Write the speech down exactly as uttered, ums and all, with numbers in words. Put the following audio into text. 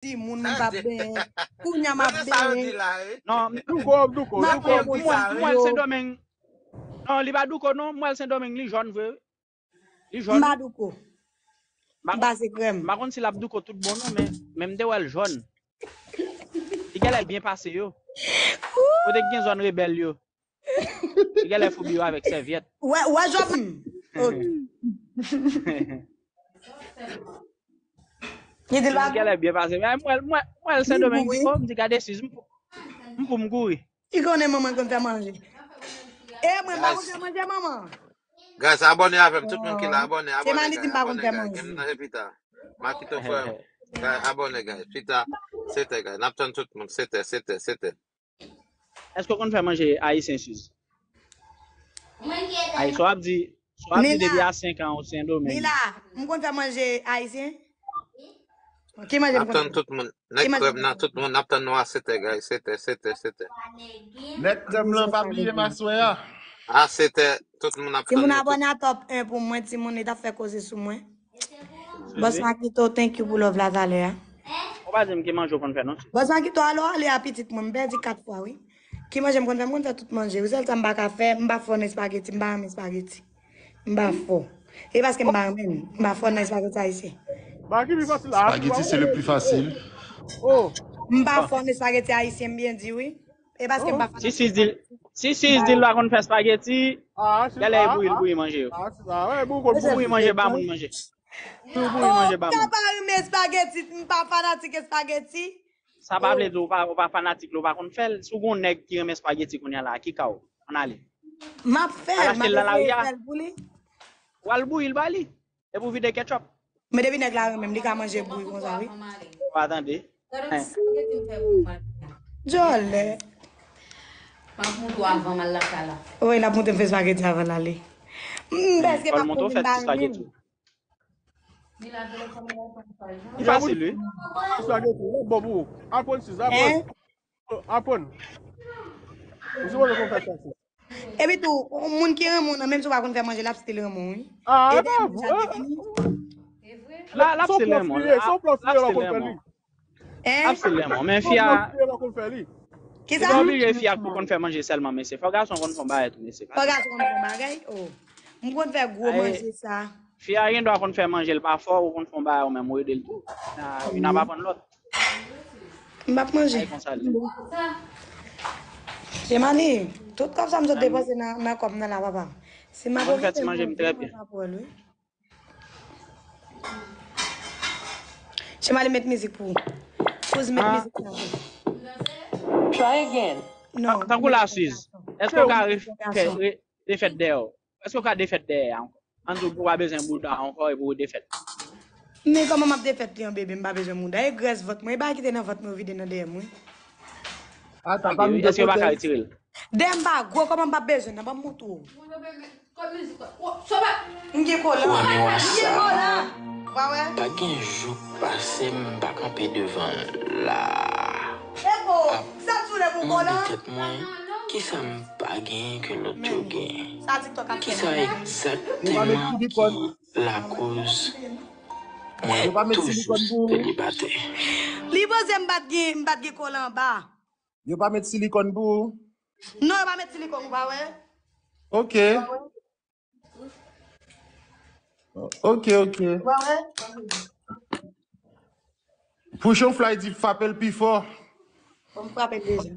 timoun, m p ap benyen. Kounye a m ap benyen. Non, Douko, Douko, Douko. M wè l Sendomeng. Non, li pa Douko, non. M wè l Sendomeng, li jòn vre. Li jòn. M pa Douko. M pa se krèm. M pa konn si l ap Douko tout bon, non, men, men m te wè l jòn. Li genlè byen pase yo. Kote k gen zòn rebèl yo. Li genlè foubi yo avèk sèvyèt. Wè, wè, jòf. Ok. Li di l pa. Li genlè byen pase. Men mwen, mwen, mwen, Sendomeng, m di, gade sis, m pou, m pou m kouri. Ki konnen manman konn fè manje. E mwen, m pa konn fè manje, manman. Guys, abòne avè m. Tout moun ki la, abòne, abòne, guys. Abòne, guys. M nan Jupiter. Makito frè m. Guys, abòne, guys. Pita, sete, guys. N ap tann tout moun. Sete, sete, sete. Èske w konn fè manje ayisyen, Suze? Ayisyen, w ap di, w ap di depi a senk an ou Sendomeng. Mila, m konn fè manje ayisyen? Ki manje m konn fè? N ap tann tout moun. Nèg krèm nan, tout moun, n ap tann nou a sete, guys. Sete, sete, sete. Nèg krèm lan, pa bliye m aswè a. A sete, tout moun ap tann nou. Timoun, abòne a top en pou mwen, timoun, li t ap fè koze sou mwen. Bòs Makito, thank you pou love la talè a. Ou pa di m ki manje w konn fè non, sis. Bòs Makito, alò ale a pitit mwen, m pèdi kat fwa wi. Ki manje m konn fè? M konn fè tout manje. Ou sèl sa m pa ka fè, m pa fò nan espageti, m pa renmen espageti. M pa fò. E paske m pa renmen l, m pa fò nan espageti ayisyen. Ba ki pi fasil la. Spaghetti, c'est le plus facile. Oh. M pa fò nan espageti ayisyen, m byen di wi. E paske m pa fanatik. Si sis di l, si sis di l pa konn fè spageti, genlè e bouyi l bouyi manje yo. Ou bouyi manje ba moun manje. Ou bouyi manje ba moun. Ou pa renmen espageti, m pa fanatik espageti. Sa pa vle di ou pa, ou pa fanatik li, ou pa konn fè l. Si w gen yon nèg ki renmen espageti kounye a la, ki ka w? Ann ale. M ap fè l, m ap eseye fè l pou li. W al bouyi l ba li. Epi w vide ketchup. Men depi nèg la renmen m, li ka manje bouyi konsa wi. Ou pa tande? Djòlè. M ap montre w avan m al lakay la. Wi, l ap montre m fè espageti avan l ale. M, èske m ap montre m pa renmen l? Li fasil wi. Espageti, l ap bon pou ou. Aprann sis, aprann. Aprann. Ou sipoze konn fè sa sis. Epi tou, moun ki renmen w nan, menm si w pa konn fè manje, l ap still renmen w wi. Ah, e pa vre. La, l ap still renmen w. L ap still renmen w. L ap still renmen w. Men fi a, li pa oblije fi a pou konn fè manje sèlman, mesye. Fò gason konn fè yon bagay tou, mesye. Fò gason konn fè yon bagay? Oh. M konn fè gwo manje sa. Fi a gen dwa konn fè manje, l pa fò, ou konn fè yon bagay ou menm, ou ede l tou. Youn ap aprann lòt. M p ap manje. Ay konsa l ye. Chemali, tout kòb sa m sot depanse nan, nan kòb nan la, papa. Si m ap pwofite, m pa pran l wi. Chemali, met mizik pou ou. Kouz, met mizik la pou ou. Try again. Non. Tankou la, Suze. Èske w ka refè, re-, refèt dèyè w? Èske w ka defèt dèyè a ankò? Ann di w pa bezwen bouda ankò epi w defèt. Men kòman m ap defèt li an, bebe? M pa bezwen bouda. E grès vant mwen, e bagay ki te nan vant mwen yo vide nan dèyè m wi. Ata, pa m. Èske yo pa ka retire l? Dèyè m pa gwo, kòman m p ap bezwen nan? Ban m montre w. M gen kolan. M gen kolan. Pa gen jou k pase m pa kanpe devan l la. Ap mande tèt mwen, kisa m pa genyen ke lòt yo genyen? Kisa egzakteman ki lakoz mwen toujou selibatè? Li panse m pa t gen, m pa t gen kolan anba. Yo pa met silikòn pou ou? Non, yo pa met silikòn, ou pa wè? Ok. Ok, ok. Pouchon Fly di frape l pi fò. Bon, m frape l deja.